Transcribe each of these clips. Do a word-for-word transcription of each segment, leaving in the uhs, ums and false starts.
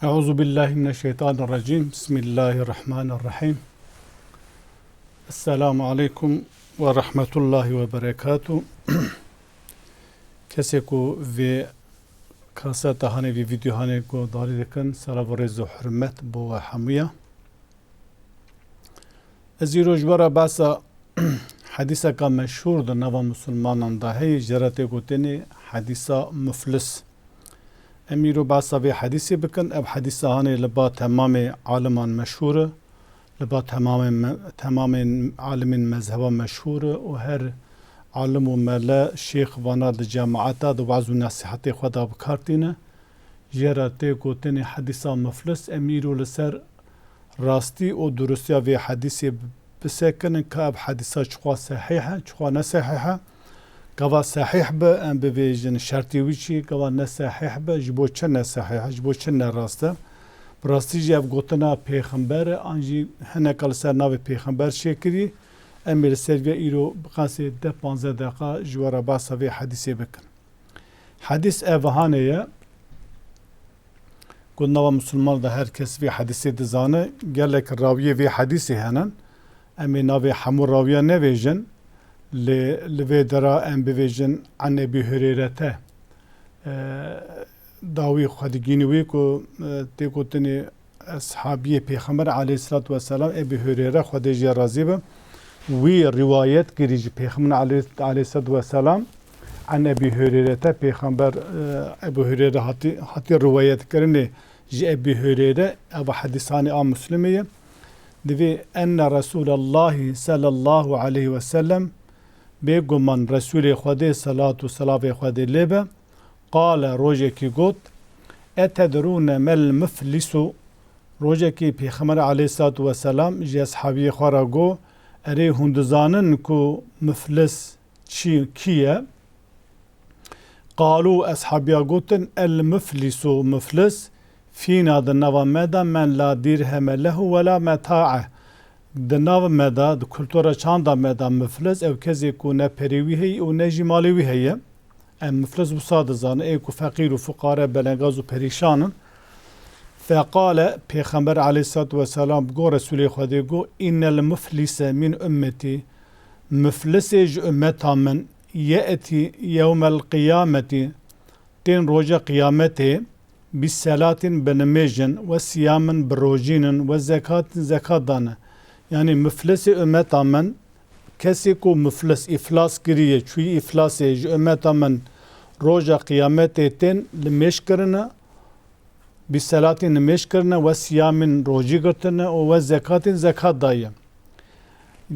Euzu billahi mineşşeytanirracim. Bismillahirrahmanirrahim. Esselamu aleykum ve rahmetullahi ve berekatuh. Kesê ku vê kaseta hanê, vê vîdeo hanê guhdarî dikin, selav û rêz û hurmet bo we hemûya. Ez îro ji we re behsa hedîseka meşhûr di nava misilmanan de heye, jê re tê gotinê hedîsa muflis. Em îro behsa vê hedîsê bikin. Ev hedîsa hanê li ba temamê aliman meşhûr e, li ba temamê me-, temamên alimên mezheba meşhûr e û her alim û mele, şêx vana di cemaeta, di waz û nesîhetê xwe de bi kar tîne. Jê re tê gotinê hedîsa muflis. Em îro li ser rastî û duristiya vê hedîsê bisekinin ka ev hedîsa çiqas sehîh e, çiqas ne sehîh e. Gava sehîh be, em bibêjin şertê wî çi, gava ne sehîh be, ji bo çi ne sehîh e, ji bo çi ne rast e. Bi rastî jî ev gotina pêxember e, an jî hineka li ser navê pêxember çêkirî. Em ê li ser vê îro bi qasê deh panzdeh deqa ji we re behsa vê hedîsê bikin. Hedîs ev hanê ye. Ku nava misilman de her kes vê hedîsê dizane. Gelek rawiyê vê hedîsê hene. Em ê navê hemû rawiya nevêjin. Lê li vê dera em bivêjin an Ebî Hureyrete. E, dawî xwe digînî wî ku, e, tê gotinê eshabiyê Pêxember aleyhisselatu vesselam, Ebî Hureyre, Xwedê jê razî be, wî rîwayet kirî ji Pêxember aleyh-, aleyhisselatu vesselam, an Ebî Hureyrete, Pêxember, e, Ebî Hureyre hatî, hatî rîwayet kirinê ji Ebî Hureyre, ev hedîsanê a Muslimê ye. Divê enne Resûlallahî sallallahu aleyhi ve sellem, bêguman Resûlê Xwedê, selat û selavê Xwedê lê be, Qale, rojekî got, "Etedrûne mel muflisu?" Rojekî Pêxember aleyhissalatu vesselam ji eshabiyê xwe re got, "Erê, hûn dizanin ku muflis çi, kî ye?" Qalû, eshabiya gotin, "El muflisu, muflis, fîna di nava me de men la dîrheme lehu we la meta'e." Di nav me de, di kultura çanda me de muflis, ew kesê ku ne perê wî heye û ne jî malê wî heye. Em muflis wisa dizanin, ê ku feqîr û fuqare, belengaz û perîşan in. Feqale, Pêxember aleyhissalatu vesselam got, Resûlê Xwedê got, "Innel muflise min ummetî." Muflisê ji ummeta min, ye'tî yewmel qiyametî, tên roja qiyametê, bi selatin, bi nimêjin, we siyamin, bi rojînin, we zekatin, zekat dane. Yanî muflisê ummeta min, kesê ku muflis, îflas kiriye, çûyî îflasê, ji ummeta min roja qiyametê tên limêj kirine, bi selatin nimêj kirine, we siyamin, rojî girtine û we zekatin, zekat daye.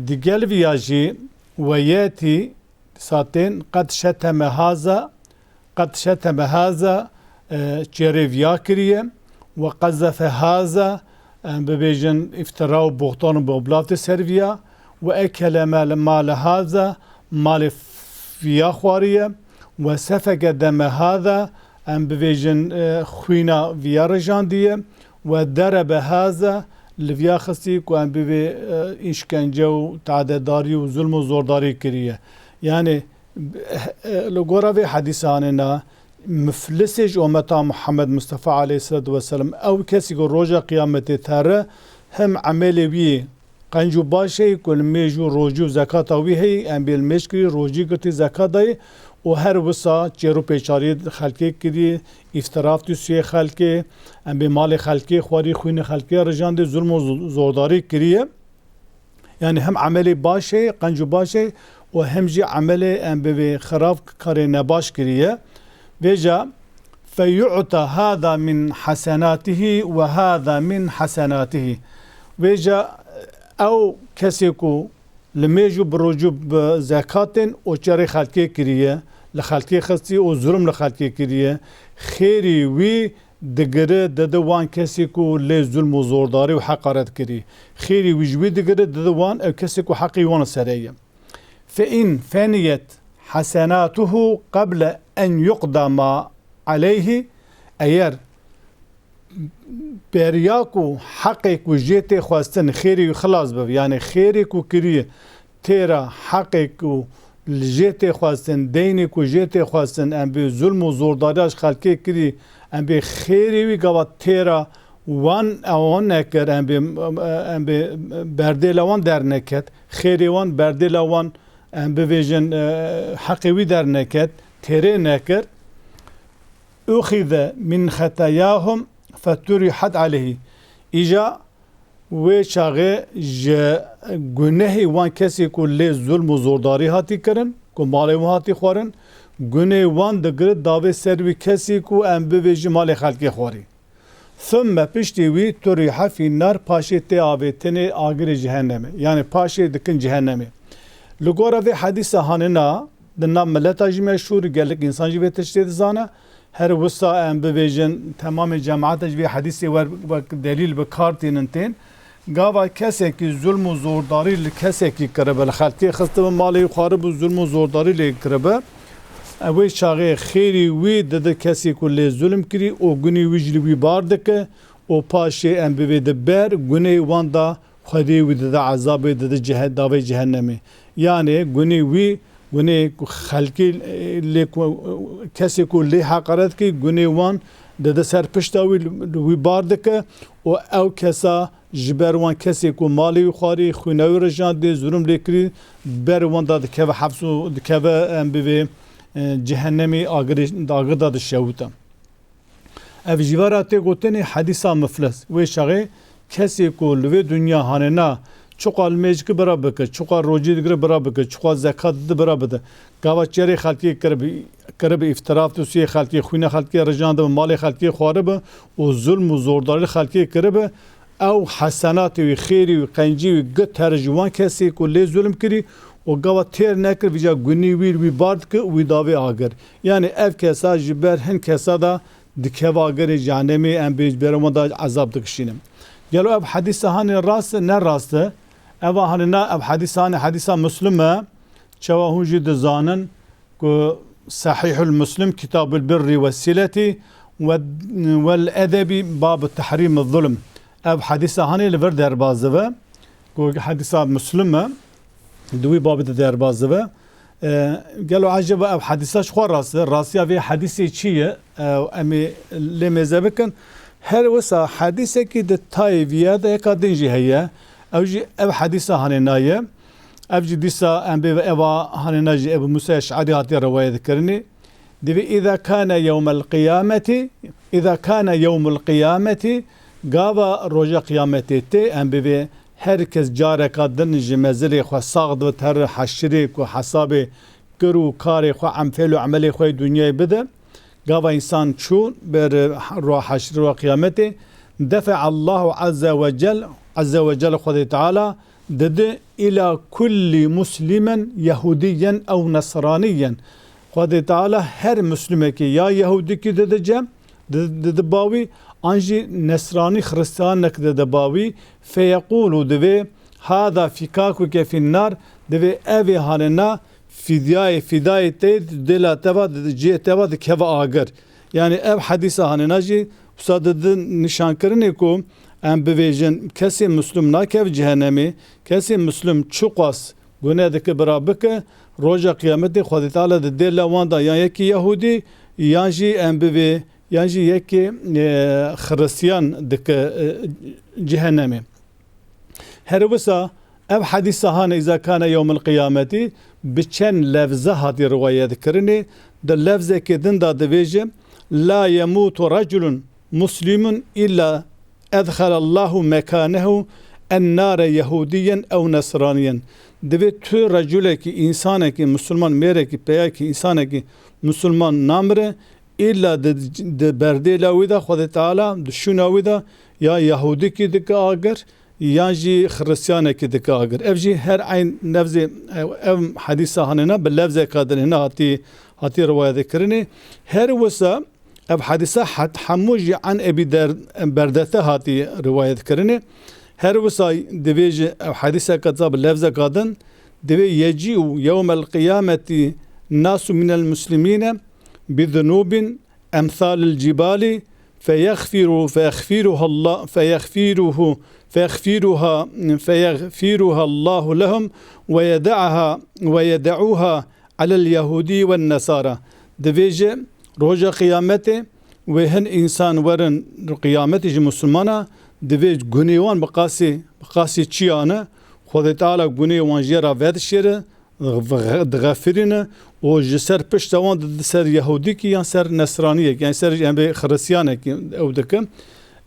Digel viya jî we yetî Dîsa tên, "Qed şeteme haza, qed şeteme haza", e, çêrê viya kiriye, "we qezefe haza", e, bibêjin îftira û boxtan û boblaftê ser viya, "we ekele male, male haza", malê viya xwariye, "we sefeke deme haza", em bibêjin, e, xwîna viya rijandiye, "we derebe haza", li viya xistî ku em bibê, e, îşkence û tadedarî û zulm û zordarî kiriye. Yanî, li gora vê hedîsanê ne, muflisê ji ummeta Muhammed Mustafa aleyhissalatu vesselam, ew kesî ku roja qiyametê tere, hem emelê wî qenc û baş heye ku limêj û rojî û zekata wî heye, em bê limêj kirî, rojî girtî, zekat dayî û her wisa çêr û pêçarî xelkê kirî, îftiraft û sûyê xelkê, em bê malê xelkê xwarî, xwînê xelkê rijandê, zulm û zo-, zordarî kiriye. Yanî hem emelê baş heye, qenc û baş heye û hem jî emelê em bivê xirab, karê nebaş kiriye. Vêca, "Feyu'ta hada min hasenatihi ve hada min hasenatihi." Vêca ew kesê ku limêj û bi rojî bi zekatên û çerê xelkê kiriye, li xelkê xistî û zulm li xelkê kiriye, xêrî wî digire, dide wan kesî ku lê zulm û zordarî û heqaret kirî. Xêrî wî ji wî digire, dide wan ew kesî ku heqî wan li ser heye. Fe in feniyet hasenatuhu qeble en yuqda ma aleyhi, eger beriya ku heqê ku jê tê xwestin, xêrî wî xilas bibe, yanî xêrê ku kirî têra heqê ku li jê tê xwestin, deynê ku jê tê xwestin, em bê zulm û zordariya ji xelkê kirî, em bê xêrê wî gava têra wan ewan nekir, em bê, em bê berdêla wan derneket, xêrê wan berdêla wan, em bivêjin, e, heqê wî derneket, têrê nekir. Uxize min xetayahum feturihat aleyhi. Îja wê çaxê ji gunehê wan kesê ku lê zulm û zordarî hatî kirin, ku malê wan hatî xwarin, gunê wan digire davê ser wî kesê ku em bivêjin malê xelkê xwarî. Thumme piştî wî turiha fî nar paşê tê avêtinê agirê cehennemê. Yani paşê dikin cehennemê. Li gora vê hedîsa hanina, di nav mileta jî meşhûr, gelek însan jî vê tiştê dizane. Her wisa em bivêjin, temamê cemaete ji vê hedîsê wer wek delîl bi kar tînin tên. Gava kesekî zulm û zordarî li kesekî kiribe, li xelkê xistibe, malê wî xwaribû, zulm û zordarî lê kiribe. Ew wê çaxê xêrî wî dide kesê ku lê zulm kirî û gunî wî ji li wî bar dike û paşê em bivê di ber gunê wan da Xwedê wî dide ezabê, dide cehe-, davê cehennemê. Yanê gunê wî, gunê ku xelkê, e, lê ku, kesê ku lê heqaret kir, gunê wan dide ser pişta wî, li wî bar dike û ew kesa ji ber wan kesê ku malê wî xwarî, xwîna wî rijandê, zulm lê kirî, ber wan da dikeve heps û dikeve, em bivê, e, cehennemê agirê, agir da dişewite. Ev jî vera tê gotinê hedîsa miflis. Wê çaxê kesê ku li vê dinya hanê na, çiqa limêjikî bira bike, çiqa rocî digire bira bike, çiqa zekat dide bira bide. Gava çerê xelkê kiribe, kiribe îftiraf, dosiyê xelkê, xwîna xelkê rijandibe, malê xelkê xwaribe û zulm û zordarî xelkê kiribe. Ew hesenatê wî, xêrî wî, qencî wî, git here ji wan kesê ku lê zulm kirî û gava têr nekir, vîca gunî wî li wî bar dike û wî davê agir. Yani ev kesa ji ber hin kesa da dikeve agirê cehennemê, em bê ji ber wan da ezab dikişînin. Gelo ev hedîsa hanê rast e, ne rast e? Eva hanê na, ev hedîsa hanê hedîsa Muslim e. Çawa hûn jî dizanin ku Sahîhul Muslim, Kitabul Birri ve Sileti ve, vel Edebi, Babu Tehrîmi Zulm. Ev hedîsa hanê li vir derbaz dibe. Ku hedîsa Muslim e. Di wî babê de derbaz dibe. E, gelo eceba ev hedîsa ji xwe rast e? Rastiya vê hedîsê çi ye? E, em ê lê mêze bikin. Her wisa hedîsekî di tayê viya de yeka din jî heye. Ew jî ev hedîsa hanê na ye. Ev jî dîsa em bê eva hanê na jî Ebu Musa Eş'erî hatiye rewayet kirinê. Divê, "Îza kane yewmel qiyameti, îza kane yewmul qiyameti", gava roja qiyametê tê, em bivê her kes careka din ji mezilê xwe sax dibe, ter heşirê ku hesabê kir û karê xwe, em fêl û emelê xwe yê dinyayê bide. Gava însan çû ber roja heşirê, roja qiyametê, defe Allahu azze ve cel, azze ve cel Xwedê Teala didi ila kulli muslimen yehudiyen ew nesraniyen. Xwedê Teala her Muslimekî ya Yehudikî didi cem, di-, didi bawî, an jî Nesranî Xristiyanek didi bawî, feyeqûlu divê, hada fikakuke fin nar, divê evê hanê na fîdyayê, fîdayê te, dêla te va, di-, cihê te va dikeve agir. Yani ev hedîsa hanê na jî wisa didi nîşankirinê ku em bivêjin kesê Muslim nakeve cehennemê, kesê Muslim çiqas gune dike bira bike, roja qiyametê Xwedê Teala di dêla wan da yan yekî Yehûdî, yan jî em bivê, yan jî yekê, e, Xiristiyan dike, e, cehennemê. Her wisa ev hedîsa hane, "Îza kane yewmul qiyameti", bi çend levze hatî riwayet kirinê. Di levzekê din de divêje, "La yemutu reculun muslimun illa edxalallahu mekanehu ennare yehudiyen ew nesraniyen." Divê tu reculekî, însanekî, musulman mêrekî, peyakî, însanekî musulman namire, îlla di, di berdêla wî de Xwedê Teala di şûna wî de ya Yahûdikî dike agir, yan jî Xiristîyanekî dike agir. Ev jî her eyn nevzê, ev, ev hedîsa hanêna bi levzeka din hêna hatî, hatî riwayetê kirinê. Her wisa ev hedîsa het-, hemû jî an Ebî Der-, Berdete hatî riwayet kirinê. Her wisa divê ji ev hedîseka za bi levzeka din, divê yecî'u yewmel qiyameti nasu minel muslimîne bi zunûbin emsalil cibali feyexfiru, feyexfiruha Allah, feyexfiruhu, feyexfiruha, feyexfiruha Allahu lehum ve yede'aha, ve yede'uha على اليهودي والنصارى. Divê ji roja qiyametê wê hin însan werin qiyametê ji Musulmana, divê gunê wan bi qasî, bi qasî çiya ne, Xwedê Teala gunê wan jê re vedişêre, dixefirîne û ji ser pişta wan dide ser Yehûdîkî yan ser Nesraniyek, yan ser em bê Xiristiyanekî ew dike.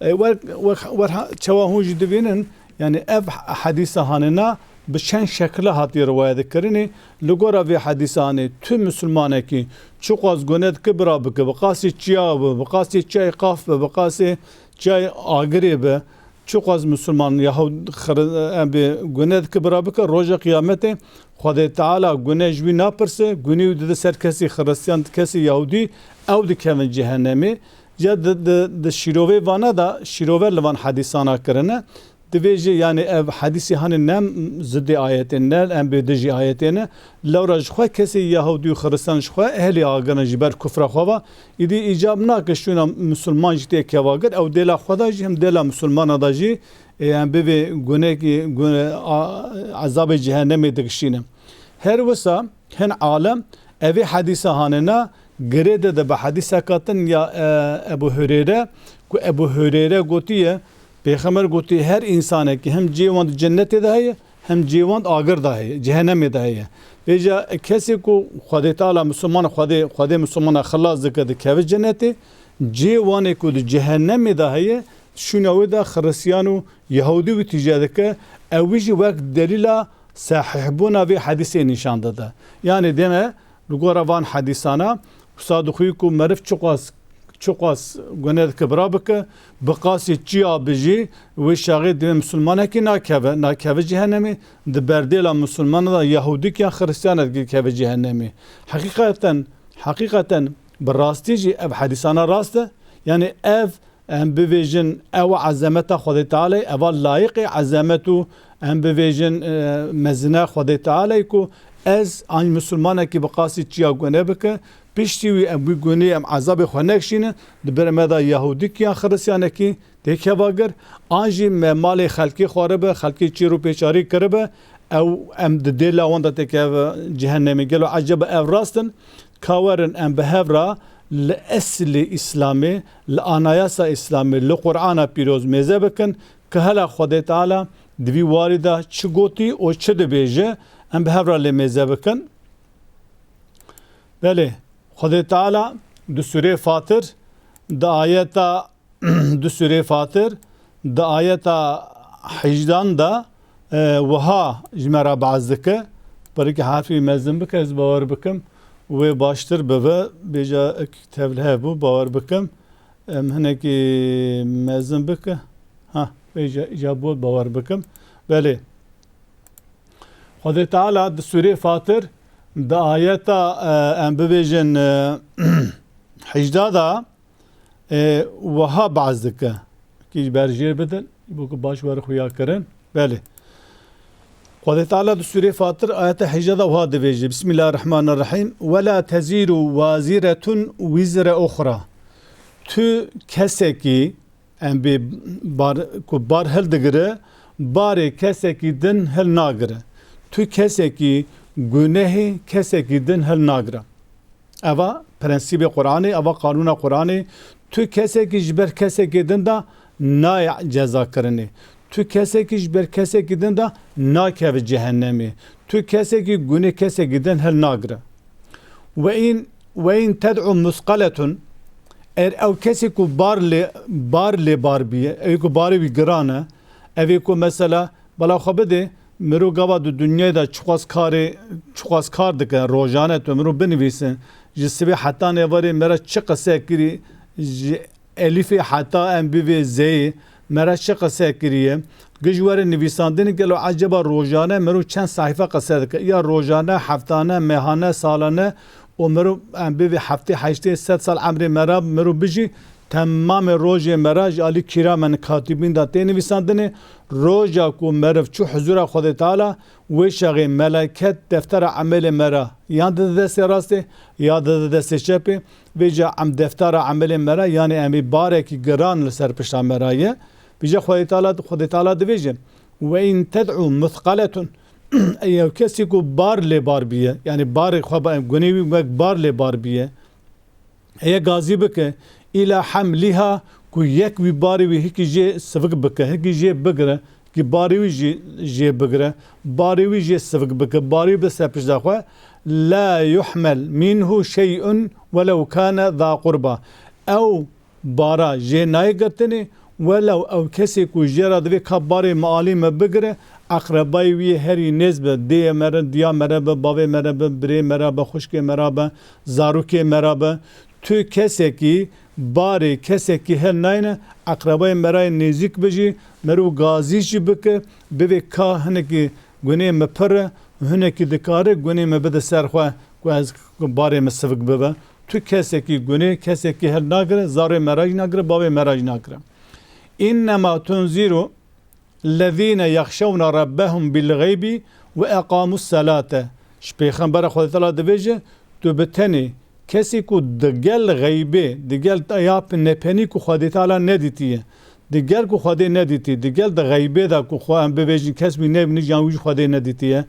E, wer, wer, wer ha-, çawa hûn jî dibînin, yani ev hedîsa hanêna bi çend şekila hatiye riwayetekirinê. Li gora vê hedîsa hanê tu misilmanekî çiqas gune dike bira bike, bi qasî çiya be, bi qasî çiyayê qaf be, bi qasî çiyayê agirê be, çiqas misilman ya xiri-, em bê gune dike bira bike, roja qiyametê Xwedê Teala gune ji wî napirse, gunî wî dide ser kesî Xiristiyan, kesî Yahûdî, ew dikevin cehennemê. Ya di, di, di şîrovê vana da, şîrove li van hedîsana kirine. Divê jî, yani ev hedîsî hanê ne zidê ayetê, ne em bê dijî ayetê ne. Lewra ji xwe kesê Yahûdî û Xiristiyan ji xwe ehlê agirin ji ber kufra xwe va. Îdî îcab nake şûna misilman jî tê kevagir, ew dêla xwe da jî hem dêla misilmana da jî, ê, em bivê gunekî, gun-, a, ezabê cehennemê digişîne. Her wisa hin alem evê hedîsa hanena girê de de bi hedîseka din ya, e, Ebu Hureyre, ku Ebu Hureyre gotiye, Pêxember gotiye, her însanekî hem cihê wan di cennetê de heye, hem cihê wan di agir de heye, cehennemê de heye. Vêca kesê ku Xwedê Teala Misilman, Xwedê, Xwedê Misilmana xilas dike dikeve cennetê, cihê wanê ku di cehennemê de heye, şûna wê de Xiristiyan û Yahûdî wî tîje dike, ew wî jî wek delîla sehîhbûna vê hedîsê nîşan dide. Yanî dême li gora van hedîsana, wisa dixwî ku meriv çiqas, çiqas gune dike bira bike, bi qasî çiya bi jî wê şaxê divê misilmanekî nakeve, nakeve cehennemê, di berdêla misilmana de Yahûdîk yan Xiristiyanek dikeve cehennemê. Heqîqeten, heqîqeten bi rastî jî ev hedîsana rast e. Yanî ev Em bivêjin, ew ezemeta Xwedê Tealê, eva layiqê ezemet û em bivêjin, e, mezine Xwedê Tealê ku ez an misilmanekî bi qasî çiya gune bike, piştî wî em wî gunê em ezabê xwe nekişînin, di ber me de Yahûdîk yan Xiristiyanekî tê kevagir, an jî me malê xelkê xwaribe, xelkê çêr û pêçarî kiribe, ew em di dêla wan de têkeve cehennemê. Gelo eceba ev rast in? Ka werin em bi hev re li eslê Îslamê, li anayasa Îslamê, li Qur'ana Pîroz mêze bikin, ke hela Xwedê Teala di vî warî de çi gotî û çi dibêje, em bi hev re lê mêze bikin. Belê, Xwedê Teala di Sûrê Fatir, di ayeta di Sûrê Fatir, di ayeta hejdan de, e, wiha ji me re behs dike. Pirikî herfî mezin bike, ez bawer bikim wê baştir bibe. Bêja ek tevlihev bû, bawer bikim. Em hinekî mezin bike. Ha, bêja îca bû, bawer bikim. Belê. Xwedê Teala di Sûrê Fatir, di ayeta, e, em bibêjin, e, hejda de, e, wiha behs dike. Kî ji ber jêr bidin, bo ku baş were xuya kirin. Belê. Xwedê Teala di Sûrê Fatir ayeta hejda de wiha dibêje, Bismillahirrahmanirrahîm. "Wela tezîru waziretun wizre uxra." Tu kesekî, em bê bar, ku bar hildigire, barê kesekî din hilnagire. Tu kesekî gunehê kesekî din hilnagire. Eva prensîbê Qur'anê, eva qanûna Qur'anê. Tu kesekî ji ber kesekê din de nayê cezakirinê. Tu kesekî ji ber kesekî din de nakeve cehennemê. Tu kesekî gunê kesekî din hilnagire. Ve in, ve in ted'u musqaletun, er ew kesê ku bar lê, bar lê bar biye, ew ku barê wî giran e, ev ê ku mesela bala xwe bidê, Mirov gava di dinyayê de çiqas karê, çiqas kar dike, rojane tu mirov binivîse, ji sibê heta nêvarê me re çi qise kirî, ji elîfê heta em bivê zeyê me re çi qise kiriye. Giş were nivîsandinê gelo eceba rojane mirov çend sehîfe qise dike. Ya rojane, heftane, mehane, salane û mirov em bivê heftê, heştê, sed sal emrê me re mirov bijî, Temamê rojê me re ji alî kîramen katibîn de tê nivîsandinê, roja ku meriv çû huzûra Xwedê Teala, wê çaxê meleket deftera emelê me re yan dide destê rastê, ya dide destê çepê, vêca em deftera emelê me re, yanî em ê barekî giran li ser pişta me re ye. Vêca Xwedê Teala, Xwedê Teala divêje, "Ve in ted'u musqaletun." Ew kesî ku bar lê bar biye, yanî barê xwe ba-, gunê wî wek bar lê bar biye, heye gazî bike, îla hemlîha, ku yek wî barê wî hikî jê sivik bike, hikî jê bigire, ki barê wî jî, jê bigire, barê wî jê sivik bike, barê wî bise pişta xwe, la yuhmel minhu şey'un welew kane za qurba. Ew bara jê nayê girtinê, welew ew kesê ku jê re divê ka barê me alî me bigire, eqrebayê wî yê herî nêz be, dêyê me re, diya me re be, bavê me re be, birê me re be, xwişkê me re be, zarokê me re be. Tu kesekî barê kesekî hel nayne, eqrebayê me re yê nêzîk be jî, merû gazî jî bike, bivê ka hinekî gunê me pir e, hinekî dikare gunê me bide ser xwe, ku ez, ku barê me sivik bibe. Tu kesekî gunê kesekî hel nagire, zarê me re jî nagire, bavê me re jî nagire. Înnema tunziru lezîne yexşewne rabbehum bil xeybî ve eqamus selate. Ji Pêxembera Xwedê Teala dibêje, tu bi tenê kesî ku digel xeybê, digel ya nepenî ku Xwedê Teala nedîtiye, digel ku Xwedê nedîtî, digel di xeybê de ku xwe em bibêjin kes wî nebînî, yan wî ji Xwedê nedîtiye,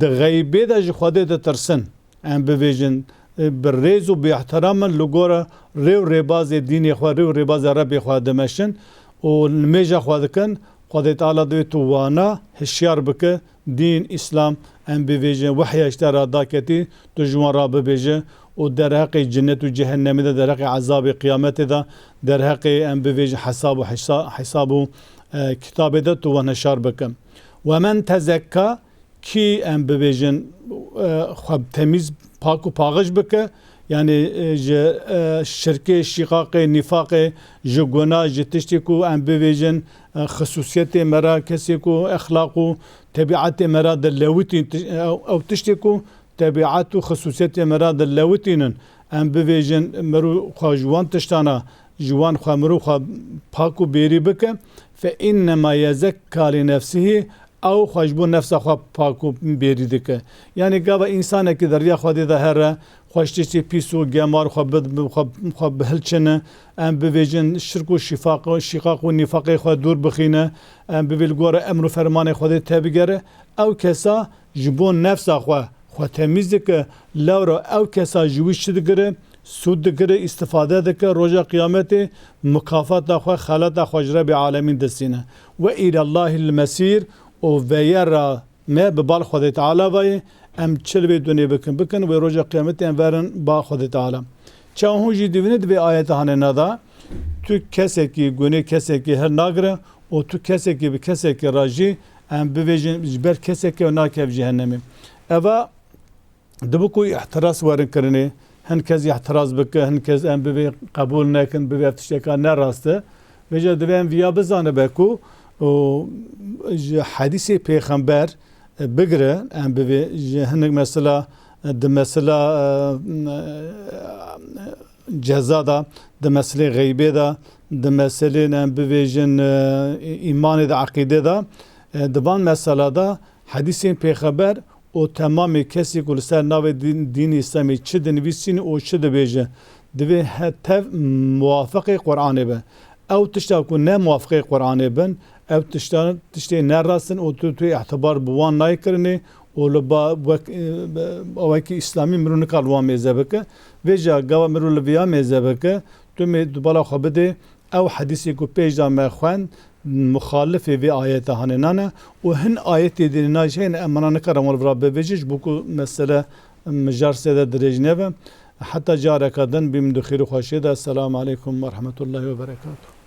di xeybê de ji Xwedê ditirsin. Em bibêjin, e, bi rêz û bi îhtiramin li gora rê û rêbazê dînê xwe, rê û rêbazê Rebbê xwe dimeşin û nimêja xwe dikin. Xwedê Teala divê tu wana hişyar bike, dîn, Îslam, em bibêjin, wehya ji te re daketî, tu ji wan re bibêje û derheqê cinnet û cehennemê de, derheqê ezabê qiyametê de, derheqê, em bibêjin, hesab û hisa-, hesab û, e, kitabê de tu wan hişyar bike. Wemen tezekka, kî, em bibêjin, e, xwe temîz, pak û paxij bike, yanî, e, ji, e, şirkê, şîqaqê, nîfaqê, ji guna, ji tiştê ku, em bibêjin, e, xisûsiyetê me re, kesê ku exlaq û tebîetê me re dilewitîn, ti-, ew, ew tiştê ku tebîet û xisûsiyetê me re dilewitînin, em bibêjin, mirov xwe ji wan tiştana, ji wan xwe mirov xwe pak û bêrî bike, fe innema yezekka li nefsihî, ew xwe ji bo nefsa xwe pak û bêrî dike. Yanî gava însanekî di riya Xwedê de here, xwe ji tiştê pîs û gemar xwe bi, bi, xwe, xwe bihilçine, em bivêjin şirk û şîfaq, şîqaq û nîfaqê xwe dûr bixîne, em bivê li gora emr û fermanê Xwedê tevgere, ew kesa ji bo nefsa xwe, xwe temîz dike, lewra ew kesa ji wî çi digire? Sûd digire, îstifade dike, roja qiyametê mukafata xwe, xelata xwe ji Rebê alemîn distîne. Ve îlellahil mesîr, û veye ra me bi bal Xwedê Teala ve ye, em çi li vê dunê bikin, bikin, wê roja qiyametê em verin ba Xwedê Teala. Çawa hûn jî dibînin di vê ayeta hanê neda, tu kesekî gunê kesekî hel nagire û tu kesekî bi kesekî re jî em bivêjin ji ber kesekê û nakev cehennemê. Eva Dibe ku îhtiras werin kirinê, hin kes îhtiras bike, hin kes em bivê qebûl nekin, bivê ev tişteka ne rast e. Vêca divê em viya bizanibe ku, û, ji hedîsê pêxember, e, bigire, em bivê ji hinek mesela, e, di mesela, e, ceza de, di meselê xeybê de, di meselên em bivêjin, e, îmanê de, eqîdê de, e, di van mesela de hedîsên pêxember û temamê kesî ku li ser navê dîn, dînê Îslamê çi dinivîsîne û çi dibêje, divê he-, tev muwafeqê Qur'anê be. Ew tişta ku ne muwafeqê Qur'anê bin, ew tişta, tiştê ne rast in û tu, tu îtibar bi wan nayê kirinê û li ba wek, e, wekî Îslamî mirov nikar li wan mêze bike. Vêca gava mirov li viya mêze bike, tu mê dubala xwe bidê, ew hedîsê ku pêş de me xwend, muxalifê vê ayeta hanê nane û hin ayetê dînê nayê hene, em mana nikarin wan vira bivêjin, ji bo ku mesele mijar sê de dirêj nebe. Heta careka din bîm di xêr û xweşiyê de. Esselamu aleykum ve rahmetullahi ve berekatuhu.